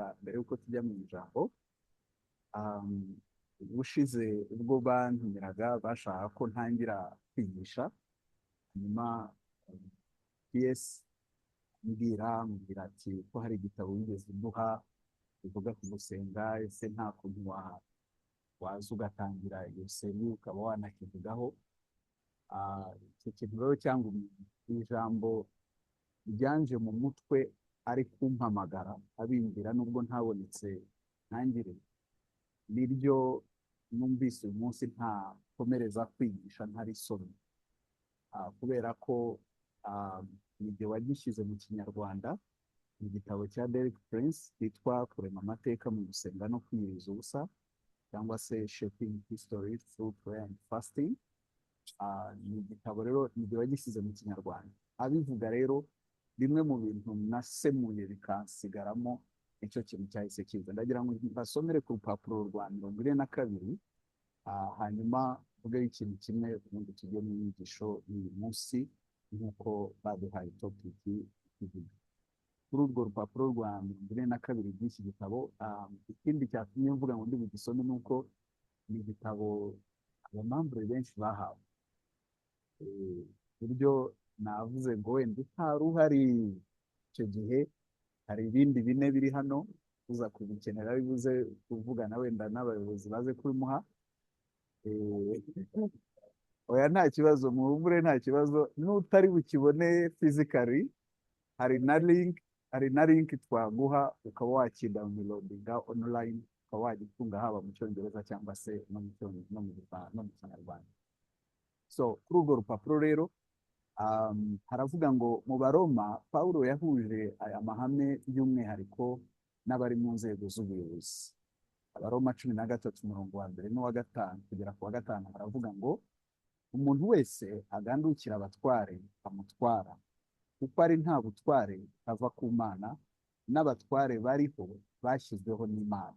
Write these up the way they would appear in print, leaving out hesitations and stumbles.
Wenda mbere y'uko tujya mu ijambo, ubushize ubwo bantumiraga bashaka ko ntangira kwigisha, hanyuma PS mbwira ati ko hari igitabo wigeze uduha bivuga ku gusenga, ese nta kuntu waza ugatangira iyo série ukaba wanakivugaho? Icyo kintu rero cyangwa ijambo ryanje mu mutwe ari kumpamagara abimbwira, nubwo ntabonetse ntangire, niryo numvise uyu munsi ntakomereza kwigisha ntarisomye. Kubera ko nijye wagishyize mu Kinyarwanda, mu gitabo cya Derek Prince cyitwa "Kurema Amateka mu Gusenga no Kwiyiriza Ubusa", cyangwa se "Shaping History Through Prayer and Fasting". Ni igitabo rero nijye wagishyize mu Kinyarwanda. Abivuga rero, bimwe mu bintu nasemuye bikansigaramo, nicyo kintu cyahise kiza. Ndagira ngo mbasomere ku rupapuro rwa 42, hanyuma mvugeho ikintu kimwe, ubundi tujye mu nyigisho y'uyu munsi nk'uko baduhaye topic ivuga. Kuri urwo rupapuro rwa 42 rw'iki gitabo, ikindi cyatumye mvuga ngo ndi bugisome ni uko ni igitabo abamembres benshi bahawe. Buryo navuze ngo wenda utari uhari icyo gihe, hari ibindi bine biri hano, uza kubikenera bibuze kuvugana wenda n'abayobozi baze kubimuha. Oya, nta kibazo, muhumure, nta kibazo. N'utari bukibone physically, hari na link twaguha ukaba wakidownloadinga online, ukaba wagitunga haba mu Cyongereza cyangwa se no mu Kinyarwanda. So kuri urwo rupapuro rero, haravuga ngo mu Baroma, Pawulo yahuje aya mahame by'umwihariko n'abari mu nzego z'ubuyobozi. Abaroma 13, umurongo wa mbere n'uwa gatanu kugera ku wa gatanu, haravuga ngo: "Umuntu wese agandukira abatware amutwara, kuko ari nta butware ava ku Mana, n'abatware bariho bashyizweho n'Imana.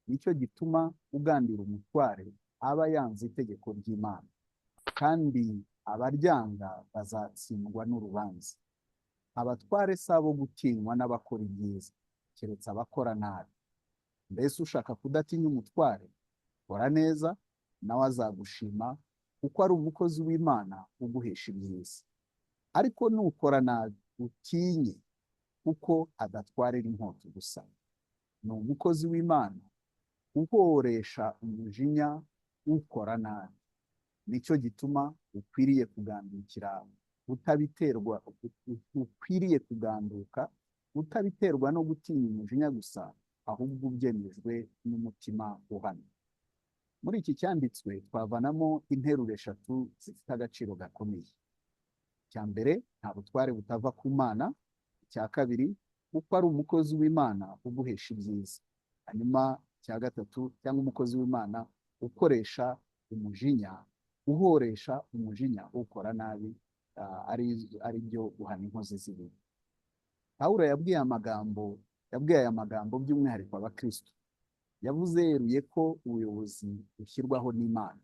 Nicyo gituma ugandira umutware aba yanze itegeko ry'Imana, kandi abaryanga bazatsindwa n'urubanza. Abatware si abo gutinywa n'abakora ibyiza, keretse abakora nabi. Mbese ushaka kudatinya umutware? Kora neza, nawe azagushima, kuko ari umukozi w'Imana uguhesha ibyiza. Ariko nukora nabi utinye, kuko adatwarira inkota gusa, ni umukozi w'Imana uhoresha umujinya ukora nabi. Nicyo gituma ukwiriye kugandukira utabiterwa ukwiriye kuganduka utabiterwa no gutinya umujinya gusa, ahubwo ubyemejwe n'umutima uhamye." Muri iki cyanditswe twavanamo interuro eshatu zifite agaciro gakomeye. Icya mbere, nta butware butava ku Mana. Icya kabiri, kuko ari umukozi w'Imana uguhesha ibyiza. Hanyuma icya gatatu, cyangwa umukozi w'Imana ukoresha umujinya, uhoresha umujinya ukora nabi, ari byo guhana inkozi z'ibibi. Pawulo yabwiye aya magambo by'umwihariko abakristo. Yavuze yeruye ko ubuyobozi bushyirwaho n'Imana.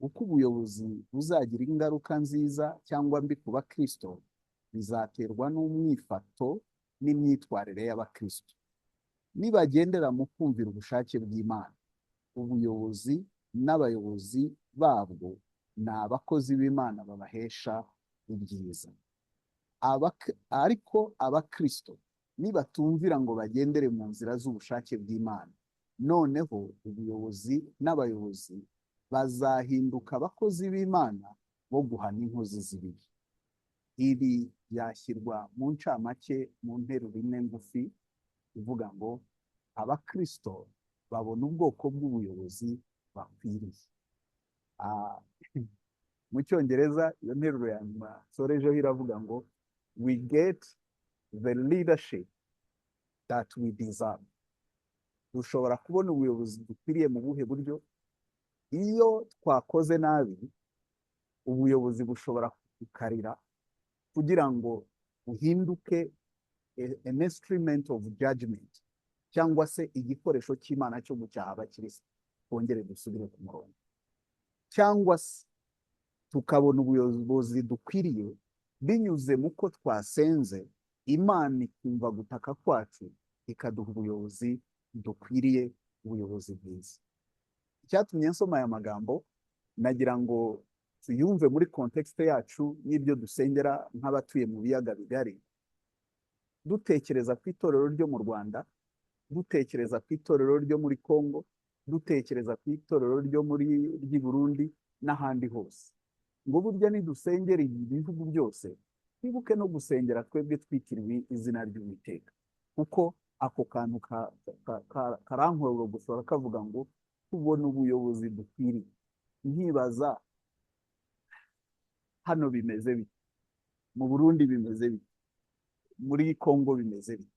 Uko ubuyobozi buzagira ingaruka nziza cyangwa mbi ku bakristo bizaterwa n'umwifato n'imyitwarire y'abakristo. Nibagendera mu kumvira ubushake bw'Imana, ubuyobozi n'abayobozi babwo ni abakozi b'Imana babahesha ibyiza. Ariko abakristo nibatumvira ngo bagendere mu nzira z'ubushake bw'Imana, noneho ubuyobozi n'abayobozi bazahinduka abakozi b'Imana bo guhana inkozi z'ibibi. Ibi byashyirwa mu ncamake mu nteruro imwe ngufi ivuga ngo: abakristo babona ubwoko bw'ubuyobozi bakwiriye. Mu Cyongereza iyo nteruro ya nyuma nsorejeho iravuga ngo: "We get the leadership that we deserve." Dushobora kubona ubuyobozi dukwiriye mu buhe buryo? Iyo twakoze nabi, ubuyobozi bushobora kudukarira kugira ngo buhinduke an instrument of judgment, cyangwa se igikoresho cy'Imana cyo gucyaha abakirisitu, twongere dusubire ku murongo. Cyangwa se tukabona ubuyobozi dukwiriye binyuze mu ko twasenze, Imana ikumva gutaka kwacu. ikaduha ubuyobozi dukwiriye, ubuyobozi bwiza. Icyatumye nsoma aya magambo, nagira ngo tuyumve muri context yacu y'ibyo dusengera nk'abatuye mu Biyaga Bigari, dutekereza ku itorero ryo mu Rwanda, dutekereza ku itorero ryo muri Congo, dutekereza ku itorero ryo muri ry'i Burundi n'ahandi hose, ngo burya nidusengera ibi bihugu byose, twibuke no gusengera twebwe twitiriwe izina ry'Uwiteka, kuko ako kantu karankorera kavuga ngo tubona ubuyobozi dukwiriye. Nkibaza, hano bimeze bite? Mu Burundi bimeze bite? Muri Congo bimeze bite?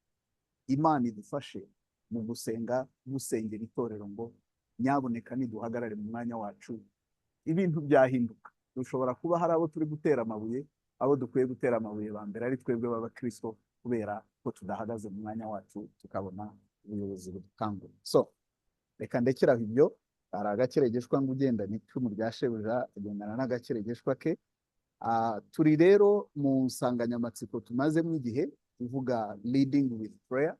Imana idufashe mu gusenga, gusengera itorero, ngo nyaboneka niduhagarare mu mwanya wacu ibintu byahinduka. Dushobora kuba hari abo turi gutera amabuye, abo dukwiye gutera amabuye ba mbere ari twebwe b'abakristo, kubera ko tudahagaze mu mwanya wacu tukabona ubuyobozi budukangura. So reka ndekere aho. Ibyo hari agakeregeshwa ngo ugendana icumu rya shebuja agendana n'agakeregeshwa ke. Turi rero mu nsanganyamatsiko tumazemo igihe ivuga "Leading with prayer".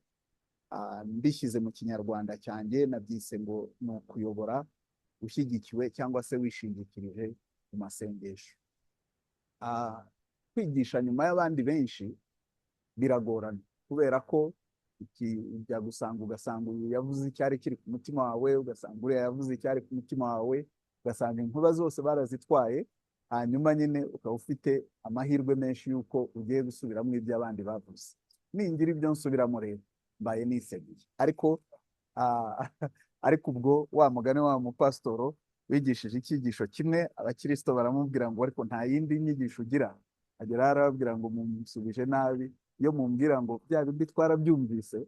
Mbishyize mu Kinyarwanda cyanjye, nabyise ngo ni ukuyobora ushyigikiwe cyangwa se wishingikirije ku masengesho. Kwigisha nyuma y'abandi benshi biragorana, kubera ko ujya gusanga ugasanga uyu yavuze icyari kiri ku mutima wawe, ugasanga uriya yavuze icyari ku mutima wawe, ugasanga inkuba zose barazitwaye, hanyuma nyine ukaba ufite amahirwe menshi y'uko ugiye gusubiramo ibyo abandi bavuze. Ningira ibyo nsubiramo rero mbaye niseguye, ariko ubwo wa mugani wa mupasitoro wigishije icyigisho kimwe, abakirisito baramubwira ngo: "Ariko nta yindi nyigisho ugira?" Agera arababwira ngo: "Mumusubije nabi. Iyo mumbwira ngo bya bindi twarabyumvise,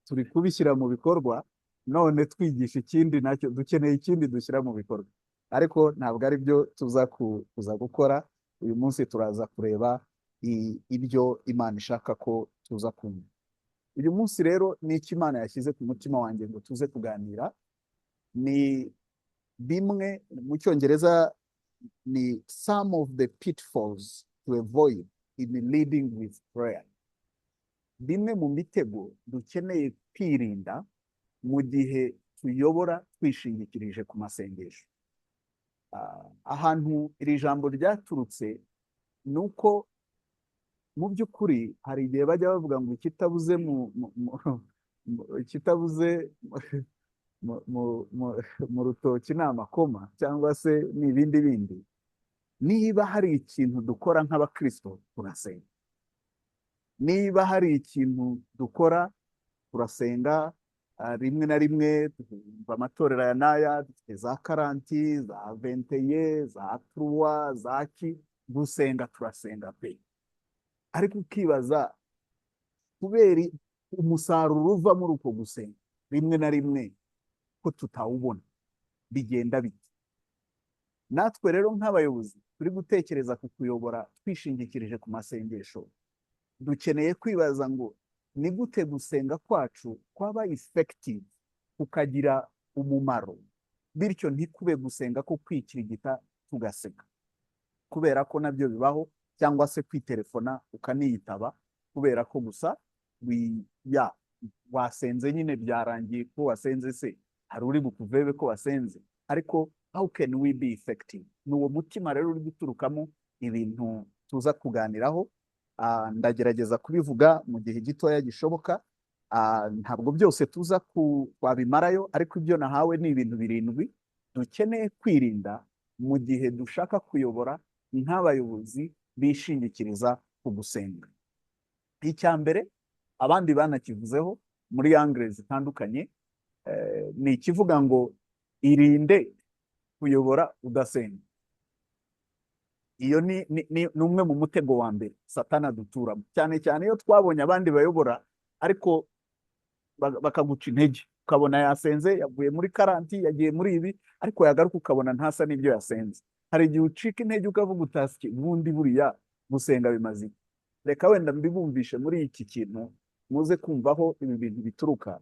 turi kubishyira mu bikorwa, none twigisha ikindi, nacyo dukeneye ikindi dushyira mu bikorwa." Ariko ntabwo ari byo tuza kuza gukora uyu munsi. Turaza kureba ibyo Imana ishaka ko tuza kumva uyu munsi. Rero ni icyo Imana yashyize ku mutima wanjye ngo tuze kuganira, ni bimwe mu Cyongereza ni "Some of the pitfalls to avoid in leading with prayer", bimwe mu mitego dukeneye kwirinda mu gihe tuyobora twishingikirije ku masengesho. Ahantu iri jambo ryaturutse ni uko mu by'ukuri hari igihe bajya bavuga ngo ikitabuze mu rutoki ni amakoma cyangwa se ni ibindi bindi. Niba hari ikintu dukora nk'abakristo, turasenga. Niba hari ikintu dukora, turasenga. Rimwe na rimwe twumva amatorero aya n'aya dufite za 40, za 21, za 3, za ki, gusenga turasenga pe. Ariko ukibaza kubera umusaruro uva muri uko gusenga rimwe na rimwe ko tutawubona, bigenda bite? Natwe rero nk'abayobozi turi gutekereza ku kuyobora twishingikirije ku masengesho, dukeneye kwibaza ngo ni gute gusenga kwacu kwaba effective, kukagira umumaro, bityo ntikube gusenga ko kwikirigita tugaseka, kubera ko nabyo bibaho, cyangwa se kwitelefona ukaniyitaba kubera ko gusa ya wasenze nyine, byarangiye ko wasenze, se hari uri bukuvebe ko wasenze? Ariko how can we be effective? Ni uwo mutima rero uri guturukamo ibintu tuza kuganiraho. Ndagerageza kubivuga mu gihe gitoya gishoboka. Ntabwo byose tuza twabimarayo, ariko ibyo nahawe ni ibintu birindwi dukeneye kwirinda mu gihe dushaka kuyobora nk'abayobozi bishingikiriza ku gusenga. Icya mbere, abandi banakivuzeho muri angle zitandukanye, ni ikivuga ngo irinde kuyobora udasenga. Iyo ni umwe mu mutego wa mbere Satana aduturamo, cyane cyane iyo twabonye abandi bayobora ariko bakaguca intege, ukabona yasenze, yavuye muri 40, yagiye muri ibi, ariko yagaruka ukabona ntasa n'ibyo yasenze. Hari igihe ucika intege ukavuga utasike ubundi buriya gusenga bimaze iki? Reka wenda mbibumvishe muri iki kintu, muze kumva aho ibi bintu bituruka.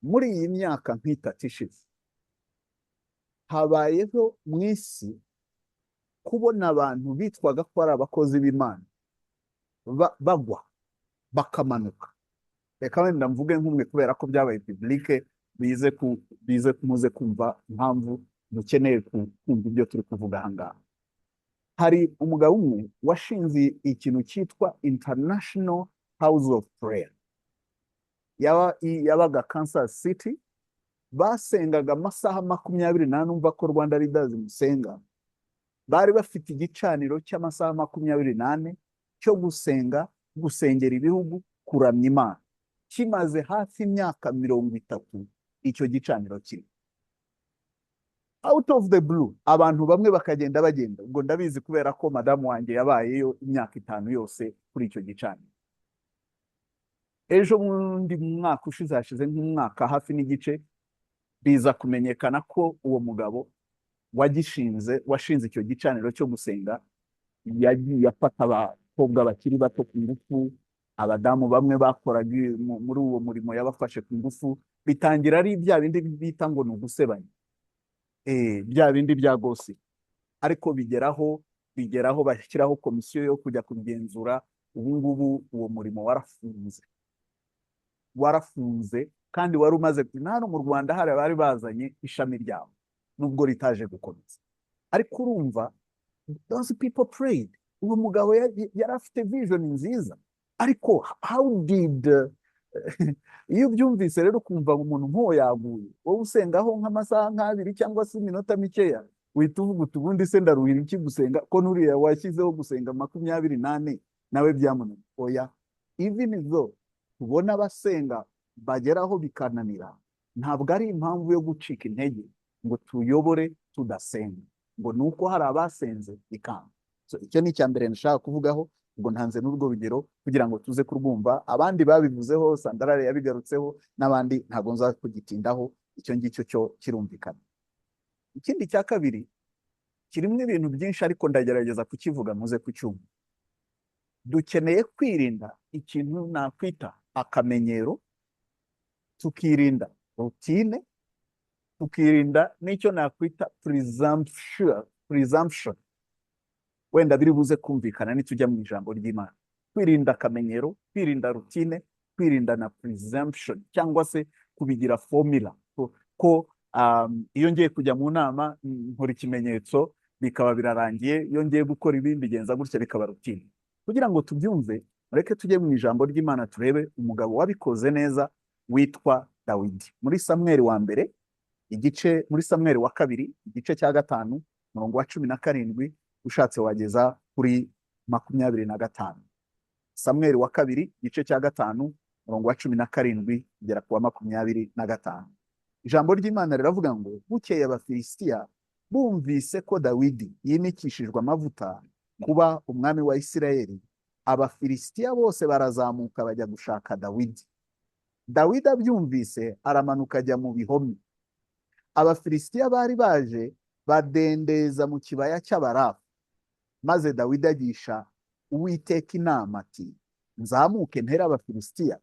Muri iyi myaka nk'itatu ishize, habayeho mu isi kubona abantu bitwaga ko ari abakozi b'Imana bagwa bakamanuka. Reka wenda mvuge nk'umwe kubera ko byabaye public, bize muze kumva impamvu dukeneye kumva ibyo turi kuvuga aha ngaha. Hari umugabo umwe washinze ikintu cyitwa International House of Prayer. Yabaga Kansas City. Basengaga amasaha 24. Umva ko Rwanda Leaders musenga. Bari bafite igicaniro cy'amasaha 24 cyo gusenga, gusengera ibihugu, kuramya Imana. Kimaze hafi imyaka 30 icyo gicaniro kiri. Out of the blue, abantu bamwe bakagenda bagenda. Ubwo ndabizi kubera ko madamu wanjye yabayeyo imyaka 5 yose kuri icyo gicaniro. Ejo bundi mu mwaka ushize, hashize nk'umwaka hafi n'igice, biza kumenyekana ko uwo mugabo wagishinze, washinze icyo gicaniro cyo gusenga, yagiye afata abakobwa bakiri bato ku ngufu. Abadamu bamwe bakoraga muri uwo murimo yabafashe ku ngufu. Bitangira ari bya bindi bita ngo ni ugusebanya, bya bindi bya gossip, ariko bigeraho bashyiraho komisiyo yo kujya kubigenzura. Ubu ngubu uwo murimo warafunze, warafunze. Kandi wari umaze na hano mu Rwanda hari abari bazanye ishami ryabo, nubwo ritaje gukomeza. Ariko urumva, those people prayed. Uwo mugabo yari afite vision nziza, ariko how did iyo ubyumvise rero ukumva umuntu nk'uwo yaguye, wowe usengaho nk'amasaha nk'abiri cyangwa se iminota mikeya, uhita uvuga uti: "Ubundi se ndaruhira iki gusenga, ko n'uriya washyizeho gusenga 24 nawe byamunaniye?" Oya, even though tubona abasenga bageraho bikananira, ntabwo ari impamvu yo gucika intege ngo tuyobore tudasenga, ngo ni uko hari abasenze bikanga. So, icyo ni icya mbere nashaka kuvugaho. Ubwo ntanze n'urwo rugero kugira ngo tuze kurwumva. Abandi babivuzeho, Sandarare yabigarutseho n'abandi, ntabwo nza kugitindaho. Icyo ngicyo cyo kirumvikana. Ikindi cya kabiri kirimo ibintu byinshi, ariko ndagerageza kukivuga muze kucyumva. Dukeneye kwirinda ikintu nakwita akamenyero, tukirinda routine, tukirinda n'icyo nakwita presumption. Wenda biri buze kumvikana nitujya mu ijambo ry'Imana. Kwirinda akamenyero, kwirinda routine, kwirinda na presumption, cyangwa se kubigira formula ko iyo ngiye kujya mu nama nkora ikimenyetso bikaba birarangiye, iyo ngiye gukora ibi mbigenza gutya, bikaba routine. Kugira ngo tubyumve, mureke tujye mu ijambo ry'Imana, turebe umugabo wabikoze neza witwa Dawidi. Muri Samweli wa mbere igice, muri Samweli wa kabiri igice cya 5, umurongo wa 17, ushatse wageza kuri 25. Samweli wa kabiri igice cya 5, umurongo wa 17 kugera ku wa 25. Ijambo ry'Imana riravuga ngo: "Bukeye Abafilisitiya bumvise ko Dawidi yimikishijwe amavuta kuba umwami wa Isirayeli, Abafilisitiya bose barazamuka bajya gushaka Dawidi. Dawidi abyumvise aramanuka ajya mu bihome. Abafilisitiya bari baje badendeza mu kibaya cy'Abarafa. Maze Dawidi agisha Uwiteka inama ati: 'Nzamuke ntere Abafilisitiya?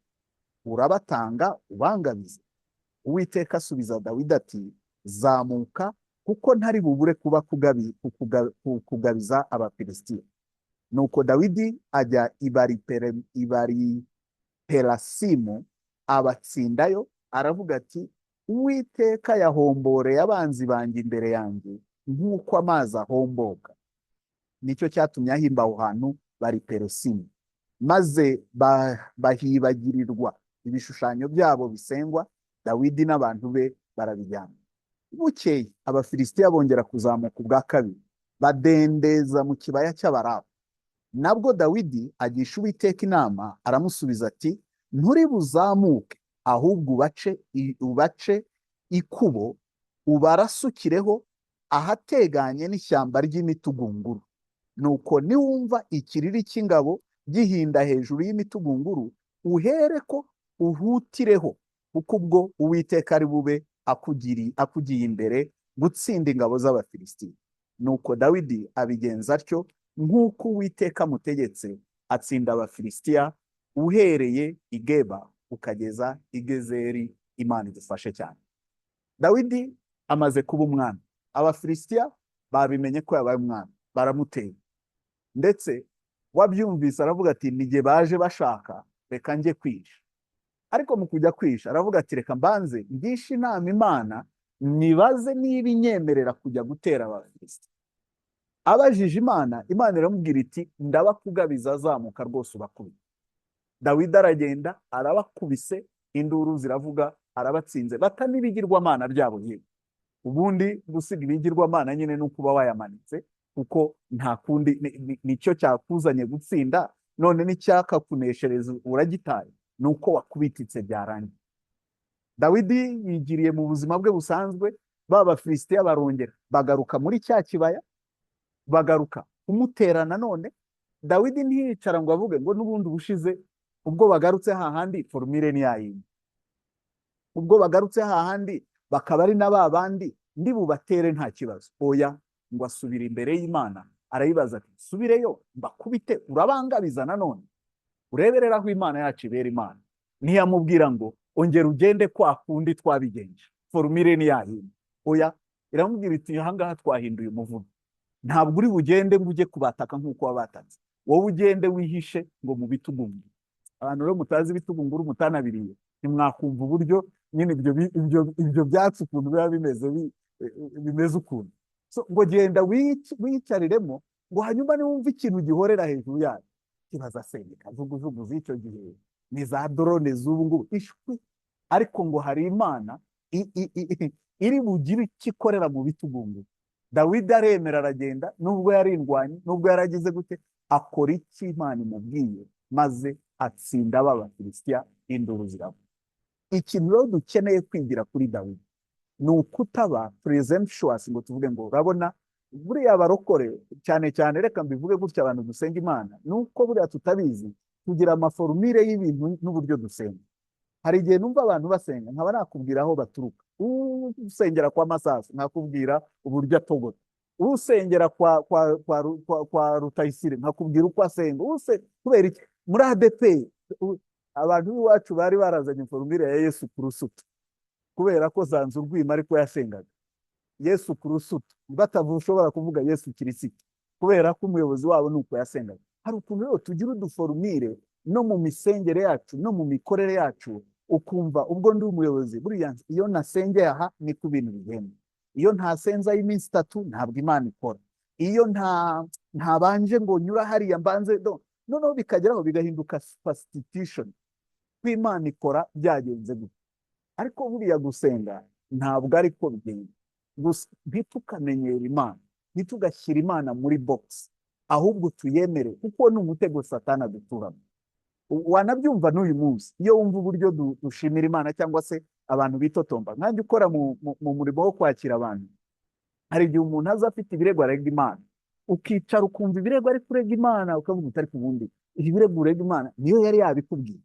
Urabatanga ubangabize?' Uwiteka asubiza Dawidi ati: 'Zamuka, kuko ntari bubure kuba kugabiza Abafilisitiya.' Nuko Dawidi ajya i Bali-Perasimu, abatsindayo. Aravuga ati: 'Uwiteka yahomboreye abanzi banjye imbere yanjye nk'uko amazi ahomboka.' Nicyo cyatumye ahimba aho hantu Bali-Peresimu. Maze bahibagirirwa ibishushanyo byabo bisengwa, Dawidi n'abantu be barabijyana. Bukeye Abafilisitiya bongera kuzamuka ubwa kabiri, badendeza mu kibaya cy'Abarafa. Nabwo Dawidi agisha Uwiteka inama, aramusubiza ati: 'Nturi buzamuke, ahubwo ubace ikubo, ubarasukireho ahateganye n'ishyamba ry'imitugunguru. Nuko niwumva ikiriri cy'ingabo gihinda hejuru y'imitugunguru, uhereko uhutireho, kuko ubwo Uwiteka ari bube akugiye imbere gutsinda ingabo z'Abafilisitiya.' Nuko Dawidi abigenza atyo nk'uko Uwiteka amutegetse, atsinda Abafilisitiya uhereye i Geba ukageza i Gezeri." Imana idufashe cyane. Dawidi amaze kuba umwami, Abafilisitiya babimenye ko yabaye umwami, baramuteye. Ndetse wabyumvise aravuga ati: "Nijye baje bashaka, reka njye kwica." Ariko mu kujya kwihisha aravuga ati: "Reka mbanze ngishe inama Imana, nibaze niba inyemerera kujya gutera Abafilisiti." Abajije Imana, Imana iramubwira iti: "Ndabakugabiza, azamuka rwose ubakubite." Dawidi aragenda, arabakubise, induru ziravuga, arabatsinze, bata n'ibigirwamana byabo. Yewe, ubundi gusiga ibigirwamana nyine ni ukuba wayamanitse, kuko nta kundi nicyo cyakuzanye gutsinda, none n'icyakakuneshereza uragitaye, ni uko wakubititse byarangiye. Dawidi yigiriye mu buzima bwe busanzwe, ba Bafilisitiya barongera bagaruka muri cya kibaya, bagaruka kumutera nanone. Dawidi ntiyicara ngo avuge ngo n'ubundi ubushize ubwo bagarutse hahandi formule ni yayindi, ubwo bagarutse hahandi bakaba ari na ba bandi, ndi bubatere nta kibazo. Oya, ngo asubira imbere y'Imana, arayibaza ati: "Subireyo mbakubite? Urabangabiza nanone?" Ureberera aho Imana yacu ibera Imana, ntiyamubwira ngo ongera ugende kwa kundi twabigenje, formule ni yayindi. Oya, iramubwira iti: "Ahangaha twahinduye umuvuno, ntabwo uri bugende ngo ujye kubataka nk'uko wabatatse, wowe ugende wihishe ngo mu bitugunguru." Abantu rero mutazi ibitugunguru, mutanabiriye, ntimwakumva uburyo nyine ibyo byatsi ukuntu biba bimeze, bimeze ukuntu. So, ngo genda wiyicariremo, ngo hanyuma niwumva ikintu gihorera hejuru yayo, kibaza se ni kajugujugu z'icyo gihe, ni za drone z'ubu ngubu, ishwi? Ariko ngo hari Imana iri bugire icyo ikorera mu bitugunguru. Dawidi aremera, aragenda, nubwo yari indwanyi, nubwo yaragize gute, akora icyo Imana imubwiye, maze atsinda aba Bafilisitiya, induru zirava. Ikintu rero dukeneye kwigira kuri Dawidi ni ukutaba presumptuous, ngo tuvuge ngo urabona buriya abarokore cyane cyane, reka mbivuge gutya, abantu dusenga Imana, ni uko buriya tutabizi, tugira ama formule y'ibintu n'uburyo dusenga. Hari igihe numva abantu basenga nkaba nakubwira aho baturuka. Usengera kwa Masasu nkakubwira uburyo atogota, usengera kwa Rutayisire nkakubwira uko asenga, kubera iki muri ADEPR abantu b'iwacu bari barazanye formule ya Yesu Kurusutu, kubera ko zanze urwima ariko yasengaga Yesu Kurusutu, batavuga ushobora kuvuga Yesu Kirisito, kubera ko umuyobozi wabo ni uko yasengaga. Hari ukuntu rero tugira udu formule no mu misengere yacu no mu mikorere yacu, ukumva ubwo ndi umuyobozi, buriya iyo nasengeye aha niko ibintu bigenda, iyo ntasenza y'iminsi 3 ntabwo Imana ikora, iyo ntabanje ngo nyura hariya mbanze noneho bikageraho bigahinduka superstition ko Imana ikora byagenze gutya. Ariko buriya gusenga ntabwo ariko bigenda. Gusa ntitukamenyere Imana, ntitugashyire Imana muri box, ahubwo tuyemere, kuko ni umutego Satana duturamo. Wanabyumva n'uyu munsi iyo wumva uburyo dushimira Imana cyangwa se abantu bitotomba. Nkanjye ukora mu murimo wo kwakira abantu, hari igihe umuntu aza afite ibirego arega Imana, ukicara ukumva ibirego ari kurega Imana, ukavuga uti: "Ariko ubundi ibi birego urega Imana niyo yari yabikubwiye?"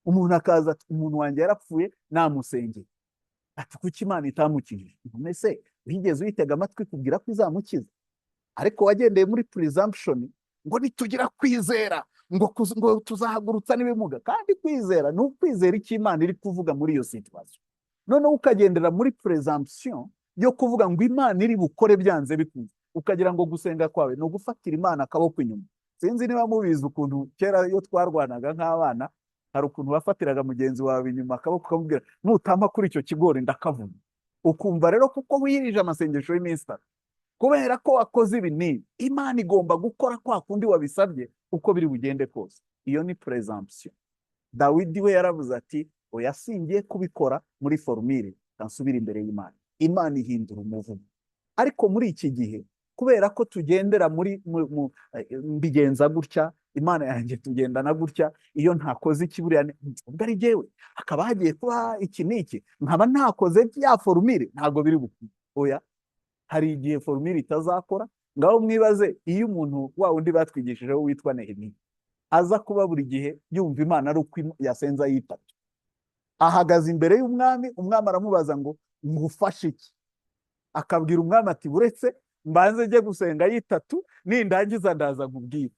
Umuntu akaza ati: "Umuntu wanjye yarapfuye, namusengeye." Ati: "Kuki Imana itamukijije?" None se wigeze uyitega amatwi kubwira ko izamukiza? Ariko wagendeye muri presumption ngo nitugira kwizera ngo tuzahagurutsa n'ibimuga, kandi kwizera ni ukwizera icyo Imana iri kuvuga muri iyo situation. Noneho ukagendera muri presumption yo kuvuga ngo Imana iri bukore byanze bikunze, ukagira ngo gusenga kwawe ni ugufatira Imana akaboko inyuma. Sinzi niba mubizi ukuntu kera iyo twarwanaga nk'abana, hari ukuntu wafatiraga mugenzi wawe inyuma akaboko, ukamubwira: "Nutampa kuri icyo kigori ndakavuna." Ukumva rero kuko wirije amasengesho y'iminsi 3, kubera ko wakoze ibi n'ibi, Imana igomba gukora kwa kundi wabisabye uko biri bugende kose. Iyo ni presumption. Dawidi we yaravuze ati: "Oya, singiye kubikora muri formule, nsubira imbere y'Imana." Imana ihindura umuvumo. Ariko muri iki gihe, kubera ko tugendera muri mbigenza gutya, Imana yanjye tugendana gutya, iyo ntakoze iki buriya ubwo ari jyewe, hakaba hagiye kuba iki n'iki, nkaba ntakoze ya formule, ntabwo biri bukwiye. Oya, hari igihe formule itazakora. Ngaho mwibaze iyo umuntu wa wundi batwigishijeho witwa Nehemiya aza kuba buri gihe yumva Imana ari uko yasenze ayitatu, ahagaze imbere y'umwami, umwami aramubaza ngo: "Ngufashe iki?" Akabwira umwami ati: "Buretse mbanze njye gusenga yitatu, nindangiza ndaza nkubwire."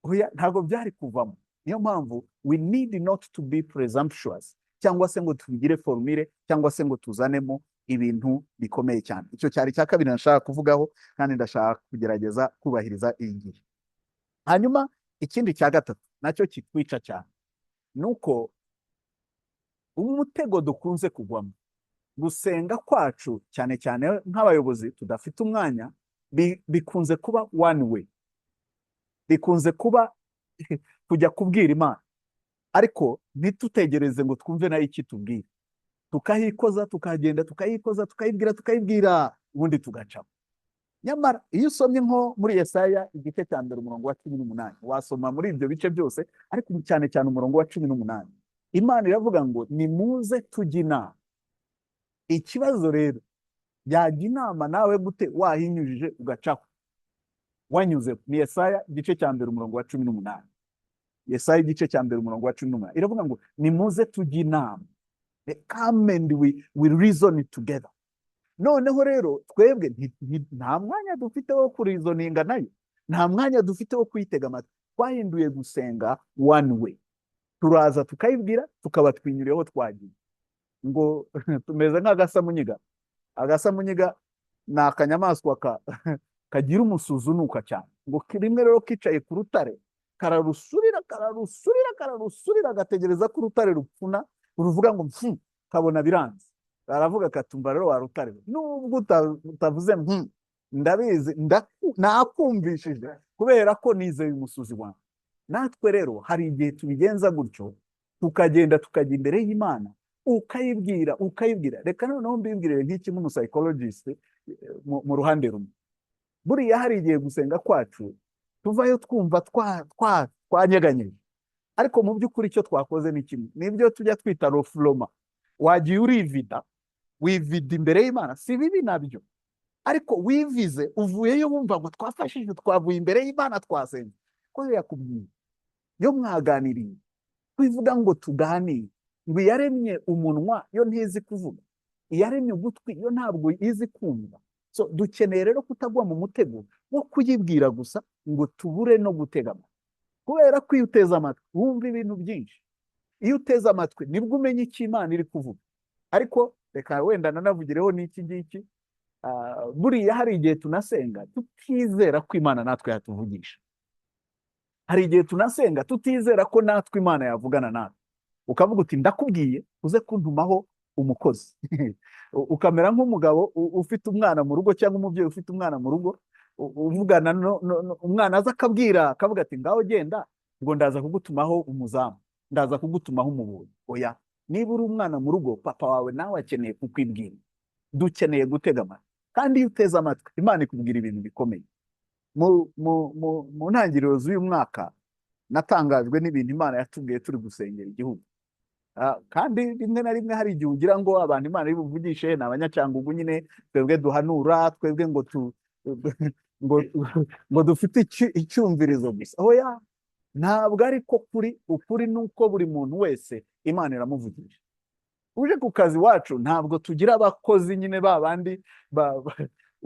Oya, ntabwo byari kuvamo. Niyo mpamvu we need not to be presumptuous, cyangwa se ngo tubigire formule, cyangwa se ngo tuzanemo ibintu bikomeye cyane. Icyo cyari icya kabiri nashaka kuvugaho, kandi ndashaka kugerageza kubahiriza iyi ngiyi. Hanyuma ikindi cya gatatu nacyo kitwica cyane ni uko Umutego dukunze kugwamo, gusenga kwacu, cyane cyane nk'abayobozi tudafite umwanya, bikunze kuba one way, bikunze kuba kujya kubwira Imana, ariko ntitutegereze ngo twumve nayo icyo itubwira. Tukahikoza, tukagenda, tukayikoza, tukayibwira, tukayibwira, ubundi tugacamo. Nyamara iyo usomye nko muri Yesaya igice cya 1 umurongo wa 18, wasoma muri ibyo bice byose, ariko cyane cyane umurongo wa 18, Imana iravuga ngo: "Nimuze tujye inama." Ikibazo rero, yajya inama nawe gute wahinyujije ugacaho wanyuze? Ni Yesaya igice cya 1 umurongo wa 18. Yesaya igice cya 1 umurongo wa 18 iravuga ngo: "Nimuze tujye inama." Come and we reason together. Noneho rero twebwe nta mwanya dufite wo kureasoninga nayo, nta mwanya dufite wo kuyitega amatwi. Twahinduye gusenga one way, turaza tukayibwira, tukaba twinyuriyeho, twagiye. Ngo tumeze nk'agasamunyiga. Agasamunyiga ni akanyamaswa kagira umusuzi unuka cyane. Ngo rimwe rero kicaye ku rutare, kararusurira, kararusurira, kararusurira, gategereza ko urutare rupfuna, ruvuga ngo mfu, kabona biranze. Aravuga katumva rero: "Wa rutare we, nubwo utavuze ndabizi, nakumvishije kubera ko nizeye umusuzi wawe." Natwe rero hari igihe tubigenza gutyo, tukagenda, tukajya imbere y'Imana, ukayibwira, ukayibwira. Reka noneho mbibwirire nk'iki nk'umupsychologist mu ruhande rumwe. Buriya hari igihe gusenga kwacu tuvayo twumva twanyeganyije, ariko mu by'ukuri icyo twakoze ni kimwe nibyo tujya twita refoulement. Wagiye urivida, wivida imbere y'Imana. Si bibi nabyo, ariko wivize, uvuyeyo wumva ngo twafashije, twavuye imbere y'Imana, twasenze. Ko yakubwiye, yo mwaganiriye, kwivuga ngo tuganire, ngo iyaremye umunwa yo ntizi kuvuga? Iyaremye ugutwi yo ntabwo izi kumva? So dukeneye rero kutagwa mu mutego wo kuyibwira gusa ngo tubure no gutega amatwi, kubera ko iyo uteze amatwi wumva ibintu byinshi. Iyo uteze amatwi nibwo umenya icyo Imana iri kuvuga. Ariko reka wenda nanavugireho n'iki ngiki. Buriya hari igihe tunasenga tutizera ko Imana natwe yatuvugisha. Hari igihe tunasenga tutizera ko natwe Imana yavugana natwe. Ukavuga uti: "Ndakubwiye uze kuntumaho umukozi." Ukamera nk'umugabo ufite umwana mu rugo, cyangwa umubyeyi ufite umwana mu rugo, uvugana umwana aza akabwira, akavuga ati: "Ngaho genda, ngo ndaza kugutumaho umuzamu, ndaza kugutumaho umuboyi." Oya, niba uri umwana mu rugo, papa wawe nawe akeneye kukwibwira. Dukeneye gutega amatwi, kandi iyo uteze amatwi Imana ikubwira ibintu bikomeye. Mu ntangiriro z'uyu mwaka natangajwe n'ibintu Imana yatubwiye turi gusengera igihugu. Kandi rimwe na rimwe hari igihe ugira ngo abantu Imana iri buvugishe ni Abanyacyangugu nyine, twebwe duhanura, twebwe ngo tu ngo ngo dufite icyumvirizo gusa. Oya, ntabwo ariko kuri. Ukuri ni uko buri muntu wese Imana iramuvugisha. Uje ku kazi iwacu, ntabwo tugira abakozi nyine ba bandi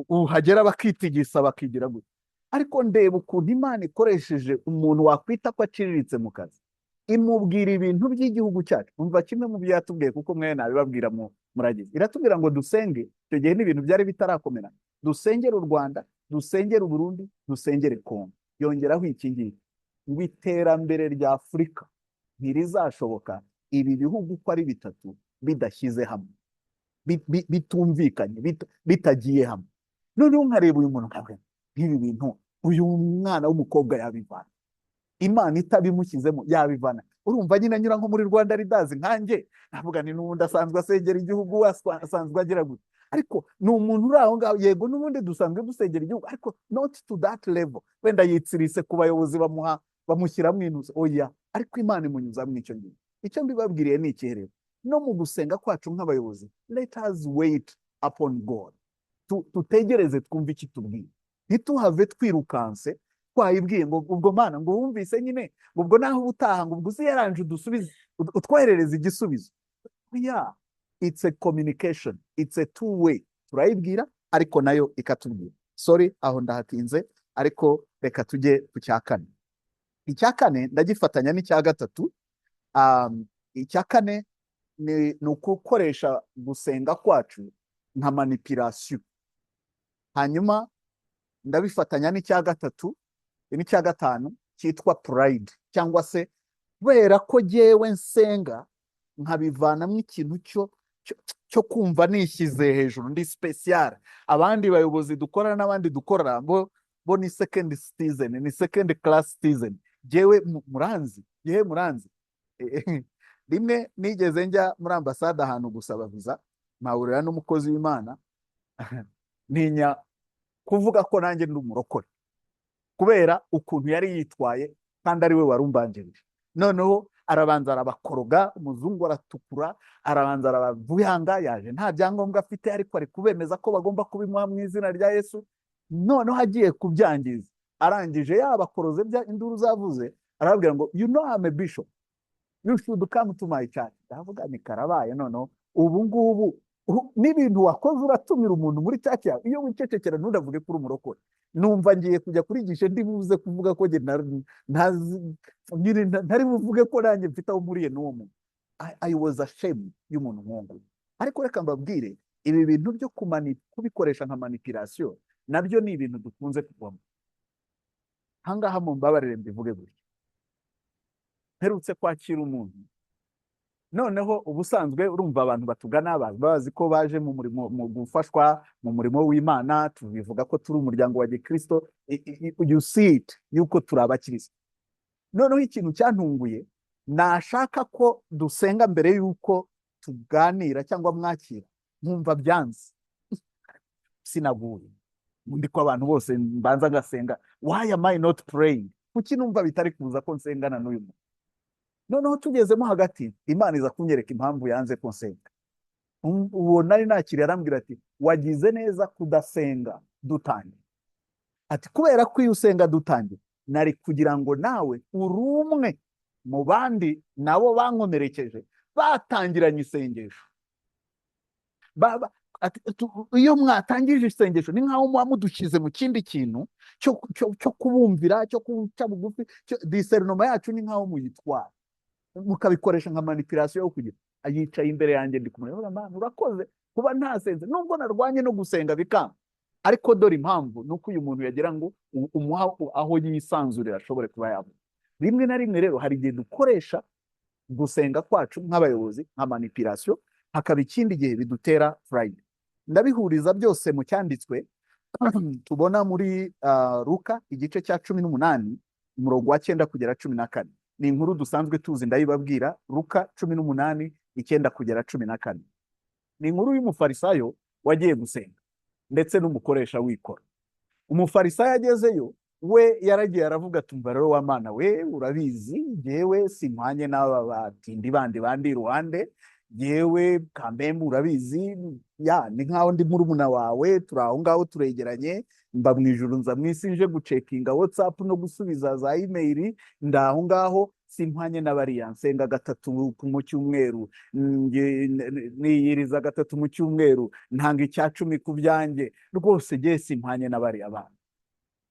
uhagera bakitigisa, bakigira gutya. Ariko ndeba ukuntu Imana ikoresheje umuntu wakwita ko aciriritse mu kazi, imubwira ibintu by'igihugu cyacu. Umva kimwe mu byo yatubwiye, kuko mwe nabibabwira muragize. Iratubwira ngo dusenge, icyo gihe n'ibintu byari bitarakomera, dusengere u Rwanda, dusengere Uburundi, dusengere Kongo. Yongeraho iki ngiki, ngo iterambere rya Afurika ntirizashoboka ibi bihugu uko ari bitatu bidashyize hamwe, bitumvikanye, bitagiye hamwe. Noneho nkareba uyu muntu nkavuga: "Nk'ibi bintu uyu mwana w'umukobwa yabivana, Imana itabimushyizemo yabivana?" Urumva nyine anyura nko muri Rwanda Leaders nkanjye, navuga ni n'ubundi asanzwe asengera igihugu, asanzwe agira gutya, ariko ni umuntu uri aho ngaho. Yego, n'ubundi dusanzwe dusengera igihugu, ariko not to that level. Wenda yitsirise ku bayobozi, bamuha, bamushyiramo inuze. Oya, ariko Imana imunyuzamo icyo ngicyo. Icyo mbibabwiriye ni ikihe rero? No mu gusenga kwacu nk'abayobozi, let us wait upon God. Tutegereze twumve icyo itubwira, ntituhave twirukanse twayibwiye ngo: "Ubwo Mana, ngo wumvise nyine, ngo ubwo naho ubutaha, ngo ubwo uzi yaranje udusubize, utwoherereze igisubizo." Oya, it's a communication, it's a two way. Turayibwira ariko nayo ikatubwira. Sorry, aho ndahatinze, ariko reka tujye ku cya kane. Icya kane ndagifatanya n'icya gatatu. Icya kane ni ukukoresha gusenga kwacu nka manipulation. Hanyuma ndabifatanya n'icya gatatu n'icya gatanu cyitwa pride, cyangwa se kubera ko jyewe nsenga nkabivanamo ikintu cyo kumva nishyize hejuru, ndi special. Abandi bayobozi dukorana n'abandi dukorana bo ni second citizen, ni second class citizen. Jewe muranzi, yewe muranzi. Rimwe nigeze njya muri ambasade ahantu gusaba visa, mpahurira n'umukozi w'Imana, ntinya kuvuga ko nanjye ndi umurokore kubera ukuntu yari yitwaye, kandi ari we wari umbanjirije. Noneho arabanza arabakoroga, umuzungu aratukura, arabanza arabavuyanga, yaje nta byangombwa afite, ariko ari kubemeza ko bagomba kubimuha mu izina rya Yesu. Noneho agiye kubyangiza, arangije yabakoroze, bya induru zavuze, arababwira ngo: "You know I'm a bishop, you should come to my church." Ndavuga ni karabaye. Noneho ubu ngubu n'ibintu wakoze, uratumira umuntu muri church yawe, iyo wicecekera ntunavuge ko uri umurokore. Numva ngiye kujya kurigisha, ndi buze kuvuga ko njye ntazi nyine, ntari buvuge ko nanjye mfite aho mpuriye n'uwo muntu. I was ashamed y'umuntu nk'uwo nguwo. Ariko reka mbabwire, ibi bintu byo kubikoresha nka manipulation nabyo ni ibintu dukunze kugwamo. Ahangaha mumbabarire mbivuge gutya: mperutse kwakira umuntu. Noneho ubusanzwe urumva abantu batugana bazi ko baje mu murimo, mu gufashwa mu murimo w'Imana. Tubivuga ko turi umuryango wa gikristo, you see it yuko turi abakristo. Noneho ikintu cyantunguye, nashaka ko dusenga mbere yuko tuganira cyangwa mwakira, nkumva byanze. Sinaguye undi ko abantu bose mbanza ngasenga. Why am I not praying? Kuki numva bitari kuza ko nsengana n'uyu muntu? Noneho tugezemo hagati, Imana iza kunyereka impamvu yanze ko nsenga. Uwo nari nakiriye arambwira ati: "Wagize neza kudasenga dutangira." Ati: "Kubera ko iyo usenga dutangira, nari kugira ngo nawe uri umwe mu bandi nabo bankomerekeje batangiranye isengesho." Ati, iyo mwatangije isengesho ni nk'aho muba mudushyize mu kindi kintu cyo kubumvira, cyo guca bugufi, discernement yacu ni nk'aho muyitwara, mukabikoresha nka manipulation yo kugira. Yicaye imbere yanjye, ndi kumureba: "Mana, urakoze kuba ntasenze, nubwo narwanye no gusenga bikanga. Ariko dore impamvu: ni uko uyu muntu yagira ngo umuha aho yisanzurira, ashobore kuba yavuga." Rimwe na rimwe rero hari igihe dukoresha gusenga kwacu nk'abayobozi nka manipulation, hakaba ikindi gihe bidutera pride. Ndabihuriza byose mu cyanditswe tubona muri Luka igice cya 18, umurongo wa 9 kugera 14. Ni inkuru dusanzwe tuzi, ndayibabwira. Luka 18, 9 kugera 14, ni inkuru y'umufarisayo wagiye gusenga ndetse n'umukoresha w'ikoro. Umufarisayo agezeyo, we yaragiye aravuga ati: "Umva rero wa Mana we, urabizi jyewe simpwanye n'aba batindi bandi iruhande. Yewe kambembe, urabizi ya ni nkaho ndi murumuna wawe, turi aho ngaho turegeranye. Mba mu ijuru, nza mu isi nje gucheckinga WhatsApp no gusubiza za email. Ndaho ngaho simpwanye n'abariya. Nsenga gatatu mu cyumweru, niyiriza gatatu mu cyumweru, ntanga 10% ku byanjye. Rwose jye simpwanye n'abariya bana."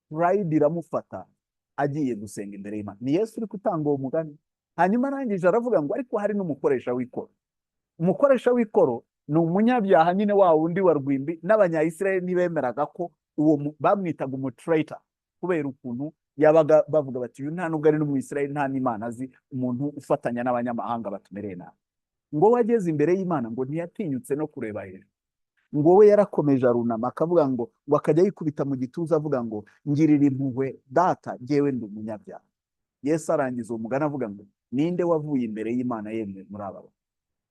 Pride iramufata agiye gusenga imbere y'Imana. Ni Yesu uri gutanga uwo mugani. Hanyuma arangije aravuga ngo ariko hari n'umukoresha w'ikoro. Umukoresha w'ikoro ni umunyabyaha nyine, wa wundi wa rwimbi. N'Abanyayisiraheli ntibemeraga ko uwo bamwitaga umutraitor kubera ukuntu yabaga, bavuga bati: "Uyu nta nubwo ari n'Umwisiraheli, nta n'Imana azi, umuntu ufatanya n'abanyamahanga batumereye nabi." Ngo we ageze imbere y'Imana, ngo ntiyatinyutse no kureba hejuru. Ngo we yarakomeje arunama, akavuga ngo akajya yikubita mu gituza avuga ngo: "Ngirira impuhwe Data, jyewe ndi umunyabyaha." Yesu arangiza uwo mugani avuga ngo: "Ninde wavuye imbere y'Imana yemwe muri aba bantu?"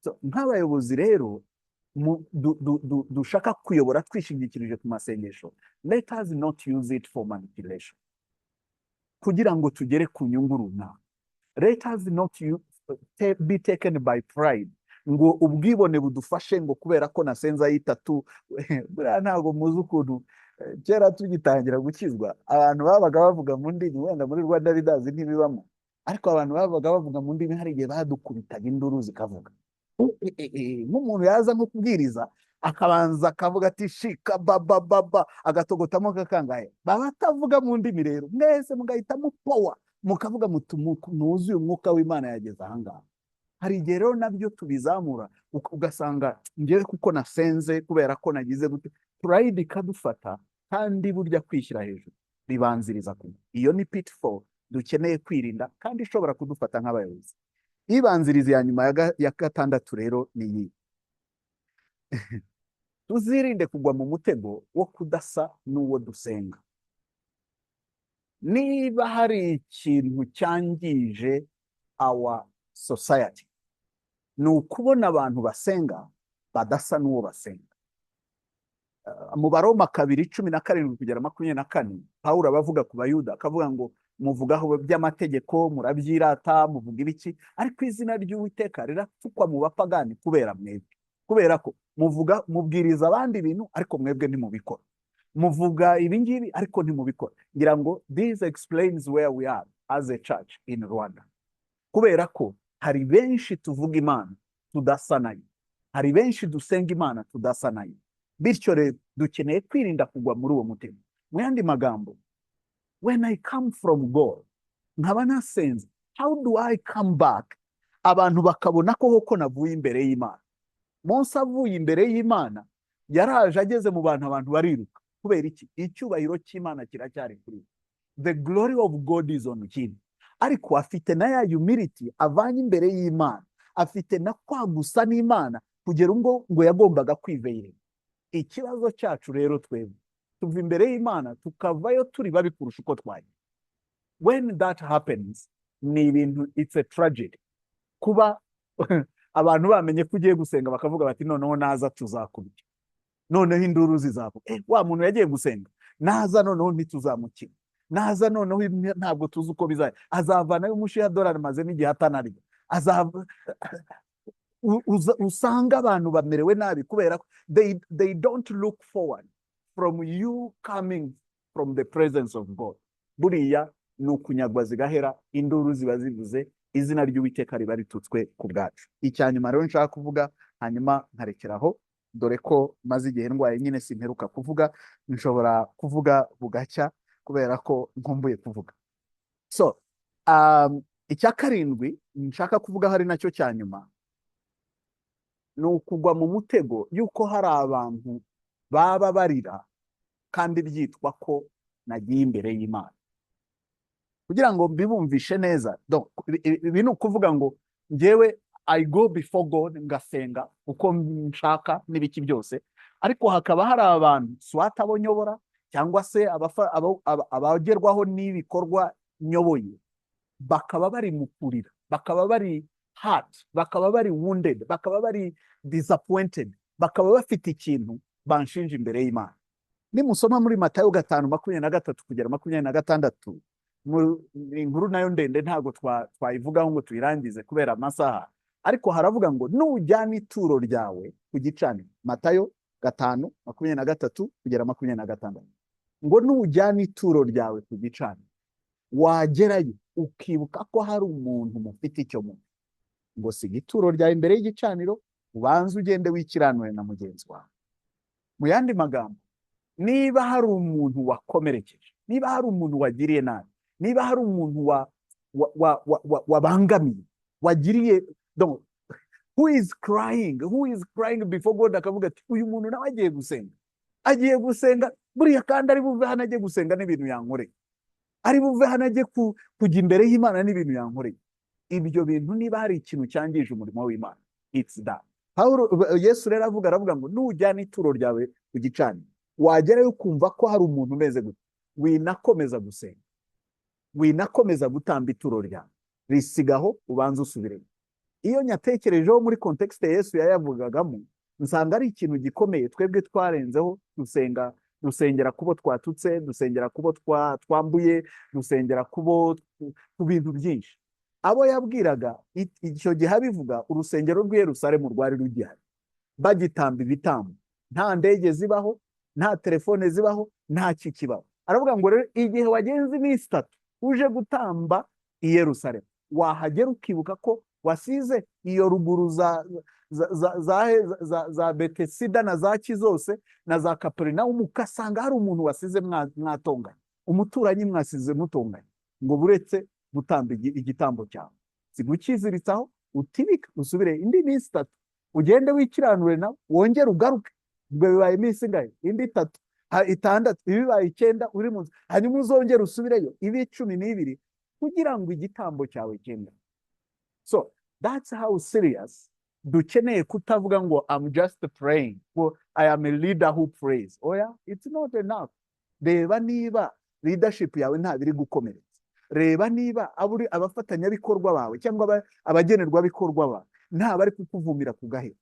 So, nk'abayobozi rero dushaka kuyobora twishingikirije ku masengesho, let us not use it for manipulation kugira ngo tugere ku nyungu runaka. Let us not be taken by pride, ngo ubwibone budufashe, ngo kubera ko nasenze ayitatu. Buriya ntabwo muzi ukuntu kera tugitangira gukizwa abantu babaga bavuga mu ndimi. Wenda muri Rwanda Leaders ntibibamo, ariko abantu babaga bavuga mu ndimi hari igihe badukubitaga induru zikavuga. Nk'umuntu yaza nko kubwiriza, akabanza akavuga ati shika baba baba, agatogotamo kakangahe, baba atavuga mu ndimi. Rero mwese mugahita mupowa, mukavuga muti: "Nuzuye umwuka w'Imana, yageze ahangaha." Hari igihe rero nabyo tubizamura, ugasanga njyewe kuko nasenze, kubera ko nagize gute, pride ikadufata. Kandi burya kwishyira hejuru bibanziriza kugwa. Iyo ni pitfall dukeneye kwirinda kandi ishobora kudufata nk'abayobozi. Ibanziriza ya nyuma ya gatandatu rero ni iyi: tuzirinde kugwa mu mutego wo kudasa n'uwo dusenga. Niba hari ikintu cyangije our society, ni ukubona abantu basenga badasa n'uwo basenga. Mu Baroma 2:17 kugera 24, Pawulo aba avuga ku Bayuda, akavuga ngo: "Muvugaho by'amategeko, murabyirata, muvuga ibiki, ariko izina ry'Uwiteka riratukwa mu bapagani kubera mwebwe, kubera ko muvuga, mubwiriza abandi ibintu, ariko mwebwe ntimubikora. Muvuga ibi ngibi, ariko ntimubikora." Ngira ngo this explains where we are as a church in Rwanda, kubera ko hari benshi tuvuga Imana tudasa nayo, hari benshi dusenga Imana tudasa nayo. Bityo rero dukeneye kwirinda kugwa muri uwo mutego. Mu yandi magambo, when I come from God, nkaba nasenze, how do I come back abantu bakabona ko koko navuye imbere y'Imana? Mose avuye imbere y'Imana, yaraje ageze mu bantu, abantu bariruka. Kubera iki? Icyubahiro cy'Imana kiracyari kuri we, the glory of God is on him, ariko afite na ya humility avanye imbere y'Imana, afite na kwa gusa n'Imana kugera ubwo ngo yagombaga kwiveyira. Ikibazo cyacu rero, twebwe tuva imbere y'Imana tukavayo turi babi kurusha uko twagiye. When that happens, ni ibintu, it's a tragedy. Kuba abantu bamenye ko ugiye gusenga, bakavuga bati: "Noneho naza tuzakubya, noneho induru zizavuga. Wa muntu yagiye gusenga, naza noneho ntituzamukira, naza noneho ntabwo tuzi uko bizajya, azavanayo umushiha dolari maze n'igihe atanarya azava." Usanga abantu bamerewe nabi kubera ko they don't look forward from you coming from the presence of God. Buriya ni ukunyagwa zigahera, induru ziba zivuze, izina ry'Uwiteka riba ritutswe ku bwacu. Icya nyuma rero nshaka kuvuga, hanyuma nkarekeraho, dore ko maze igihe ndwaye nyine simperuka kuvuga, nshobora kuvuga bugacya kubera ko nkumbuye kuvuga. So icya karindwi nshaka kuvuga, hari nacyo cya nyuma, ni ukugwa mu mutego y'uko hari abantu baba barira kandi byitwa ko nagiye imbere y'Imana. Kugira ngo mbibumvishe neza, donc, ibi ni ukuvuga ngo njyewe I go before God, ngasenga uko nshaka n'ibiki byose, ariko hakaba hari abantu, soit abo nyobora cyangwa se abagerwaho n'ibikorwa nyoboye, bakaba bari mu kurira, bakaba bari hurt, bakaba bari wounded, bakaba bari disappointed, bakaba bafite ikintu banshinja imbere y'Imana. Nimusoma muri Matayo 5:23 kugera 26, inkuru nayo ndende, ntabwo twayivugaho ngo tuyirangize kubera amasaha, ariko haravuga ngo nujyana ituro ryawe ku gicaniro, Matayo 5:23 kugera 26, ngo nujyana ituro ryawe ku gicaniro, wagerayo ukibuka ko hari umuntu mufite icyo mupfa, ngo siga ituro ryawe imbere y'igicaniro, ubanze ugende wikiranure na mugenzi wawe. Mu yandi magambo, niba hari umuntu wakomerekeje, niba hari umuntu wagiriye nabi, niba hari umuntu wabangamiye, wagiriye, donc, who is crying, who is crying before God, akavuga ati: "Uyu muntu nawe agiye gusenga, agiye gusenga buriya, kandi ari buve hano agiye gusenga n'ibintu yankoreye, ari buve hano ajye kujya imbere y'Imana n'ibintu yankoreye." Ibyo bintu, niba hari ikintu cyangije umurimo w'Imana, it's that. Pawulo, Yesu rero avuga, aravuga ngo nujyana ituro ryawe ku gicaniro, wagerayo ukumva ko hari umuntu umeze gutya, winakomeza gusenga, winakomeza gutamba ituro ryawe, risigaho, ubanze usubiremo. Iyo nyatekerejeho muri contexte Yesu yayavugagamo, nsanga ari ikintu gikomeye. Twebwe twarenzeho, dusenga, dusengera kubo twatutse, dusengera kubo twambuye, dusengera kubo ku bintu byinshi. Abo yabwiraga icyo gihe abivuga, urusengero rw'i Yerusalemu rwari rugihari, bagitamba ibitambo, nta ndege zibaho, nta telefone zibaho, nta kikibaho. Aravuga ngo rero igihe wagenze iminsi 3 uje gutamba i Yerusalemu, wahagera ukibuka ko wasize iyo ruguru za Betesida na za ki zose na za Kaperinawumu, ugasanga hari umuntu wasize mwatonganye, umuturanyi mwasize mutonganye, ngo buretse gutamba igitambo cyawe, sigukiziritsaho, utibika, usubire indi minsi 3, ugende wikiranure nawe, wongere ugaruke. Ubwo bibaye iminsi ingahe? Indi 3, 6, ibibaye 9 uri mu nzu, hanyuma uzongere usubireyo ibe 12 kugira ngo igitambo cyawe cyemere. So That's how serious dukeneye kutavuga ngo "I'm just praying," ngo "I am a leader who prays." Oya, it's not enough. Reba niba leadership yawe nta biri gukomeretsa. Reba niba abo uri abafatanyabikorwa bawe cyangwa abagenerwabikorwa bawe nta bari kukuvumira ku gahera.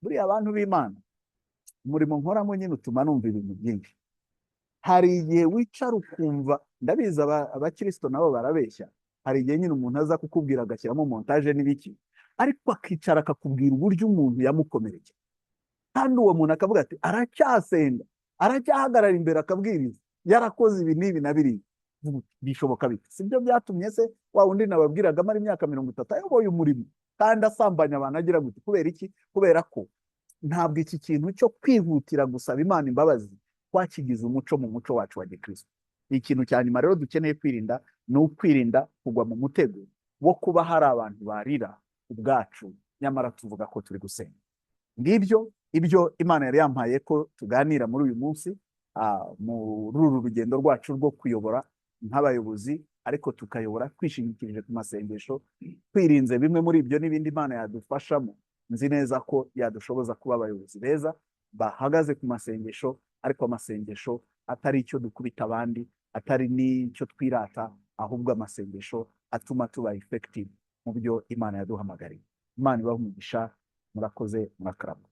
Buriya abantu b'Imana, umurimo nkoramo nyine utuma numva ibintu byinshi. Hari igihe wicara ukumva, ndabizi abakirisito nabo barabeshya, hari igihe nyine umuntu aza kukubwira agashyiramo montage n'ibiki, ariko akicara akakubwira uburyo umuntu yamukomerekeye, kandi uwo muntu akavuga ati aracyasenga, aracyahagarara imbere akabwiriza, yarakoze ibi n'ibi na biriya. Bishoboka bite? Sibyo byatumye se wa wundi nababwiraga amara imyaka 30 ayoboye umurimo kandi asambanya abantu, agira gute? Kubera iki? Kubera ko ntabwo iki kintu cyo kwihutira gusaba Imana imbabazi twakigize umuco mu muco wacu wa gikristo. Ikintu cya nyuma rero dukeneye kwirinda ni ukwirinda kugwa mu mutego wo kuba hari abantu barira ubwacu nyamara tuvuga ko turi gusenga. Ngibyo ibyo Imana yari yampaye ko tuganira muri uyu munsi, muri uru rugendo rwacu rwo kuyobora nk'abayobozi, ariko tukayobora twishingikirije ku masengesho, twirinze bimwe muri ibyo n'ibindi Imana yadufashamo. Nzi neza ko yadushoboza kuba abayobozi beza bahagaze ku masengesho, ariko amasengesho atari icyo dukubita abandi, atari n'icyo twirata, ahubwo amasengesho atuma tuba effective mu byo Imana yaduhamagariye. Imana ibahe umugisha. Murakoze, murakarama.